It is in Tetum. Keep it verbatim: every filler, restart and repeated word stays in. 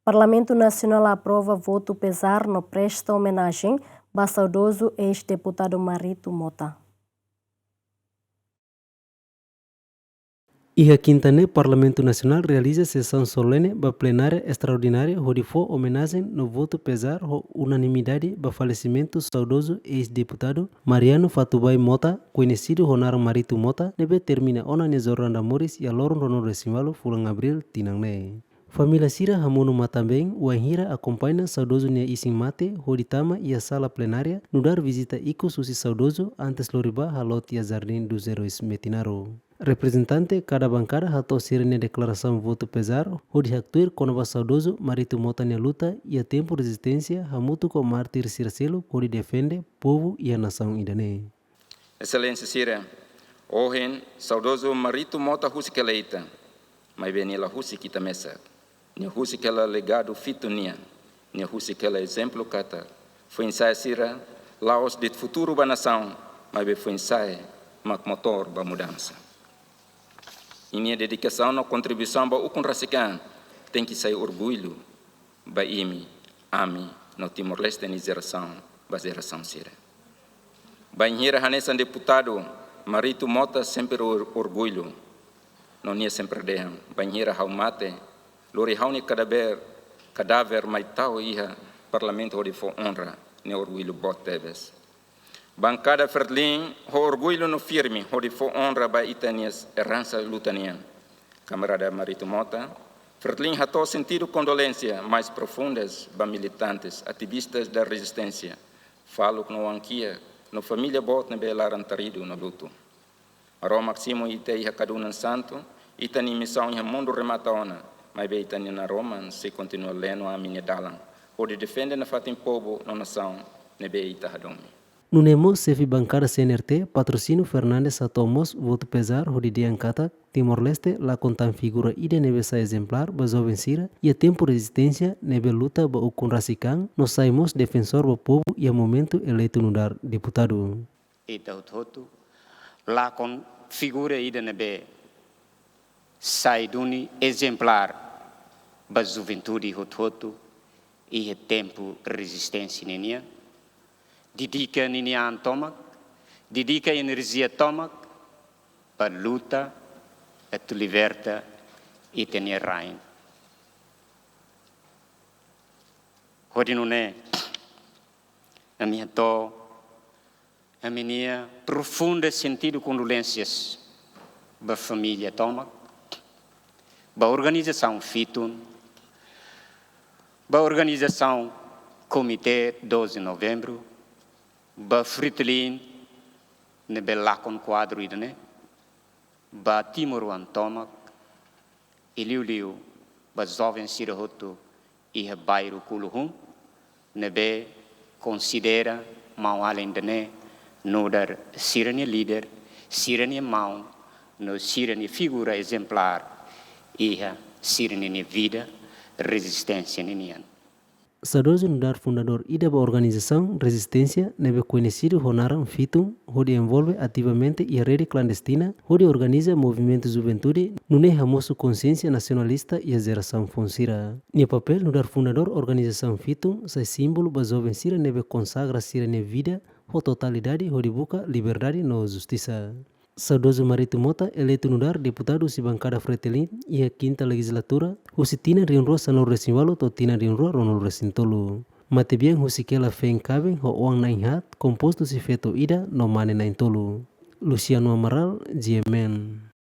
Parlamentu Nasionál aprova votu pezár no presta omenajen ba saudozu eis-deputadu Marito Mota. Iha kinta ne'e, Parlamentu Nasionál realiza sesaun solene ba plenária estraordinária hodi fó omenajen no votu pezár ho unanimidade ba falesimentu saudozu eis-deputadu Mariano Fatubai Mota, koñesidu ho naran Marito Mota, ne'ebé termina ona nia jornada moris iha loron ruanulu-resin-ualu fulan Abríl tinan ne'e. Família sira hamonu matan-been wainhira akompaña saudozu nia isin-mate hodi tama iha sala plenária, nu'udar vizita ikus husi saudozu antes lori bá haloot iha Jardim dos Heróis Metinaro. Reprezentante kada bankada hato'o sira-nia deklarasaun votu pezár hodi haktuir kona-ba saudozu Marito Mota nia luta iha tempu rezisténsia hamutuk ho mártir sira seluk hodi defende povu iha nasaun ida-ne'e. Exelénsia sira, ohin saudozu Marito Mota husik hela ita, maibé nia la husik ita mesak. Nia husik hela legadu fitun nian. Nia husik hela ezemplu katak foin-sa'e sira la'ós de'it futuru ba nasaun, maibé foin-sa'e mak motór ba mudansa. I nia dedikasaun no kontribuisaun ba ukun rasik an tenke sai orgullu ba imi, ami, no Timor-Leste nia jerasaun ba jerasaun sira. Bainhira hanesan deputadu, Marito Mota sempre or-, orgullu, no nia sempre dehan, bainhira ha'u mate, lori ha'u-nia kadáver, kadáver mai tau iha Parlamentu hodi fó onra, nia orgullu boot tebes. Bankada Fretilin ho orgullu no firme hodi fó onra ba ita-nia eransa luta nian. Kamarada Marito Mota, Fretilin hato'o sentidu kondolénsia mais profundas ba militantes, ativistas da rezisténsia, faluk no oan-kiak, no família boot ne'ebé laran-taridu no lutu. Maromak simu ita iha kadunan santu, ita-nia misaun iha mundu remata ona, maibé ita-nia naroman sei kontinua leno ami-nia dalan, hodi defende nafatin povu no nasaun ne'ebé ita hadomi. Nune'e mós xefe bankada C N R T, Patrocínio Fernandes hato'o mós votu pezár hodi dehan katak Timor-Leste lakon tan figura ida ne'ebé sai ezemplár ba joven sira iha tempu rezisténsia ne'ebé luta ba ukun rasik an no sai mós defensór ba povu iha momentu eleitu nu'udar deputadu. Ita hotu-hotu lakon figura ida ne'ebé sai duni ezemplár ba juventude hotu-hotu iha tempu rezisténsia ninian. Dedika ninia an tomak, dedika enerjia tomak ba luta atu liberta ita-nia rain. Hodi nune'e, ami hato'o ami-nia profunda sentidu kondolénsias ba família tomak, ba organizasaun fitun, ba organizasaun Komité doze Novembru, ba Fretilin ne'ebé lakon kuadru ida-ne'e, ba timoroan tomak, i liuliu ba joven sira hotu iha bairru Kuluhun, ne'ebé konsidera maun-alin ida-ne'e nu'udar sira-nia líder, sira-nia maun, no sira-nia figura ezemplár iha sira-nia vida rezisténsia ninian. Saudozu nu'udar fundadór ida ba organizasaun rezisténsia ne'ebé koñesidu ho naran Fitun, hodi envolve ativamente iha rede klandestina, hodi organiza movimentu juventude, nune'e hamosu konsiénsia nasionalista iha jerasaun foun sira. Nia papél nu'udar fundadór organizasaun Fitun sai símbolu ba joven sira ne'ebé konsagra sira-nia vida ho totalidade hodi buka liberdade no justisa. Saudozu Marito Mota eleitu nu'udar deputadu husi bankada Fretilin iha kinta lejizlatura, husi tinan rihun rua sanulu-resin-ualu to'o tinan rihun rua ruanulu-resin-tolu. Matebian husik hela feen kaben ho oan na'in-haat, kompostu husi feto ida no mane na'in-tolu. Luciano Amaral, G M N.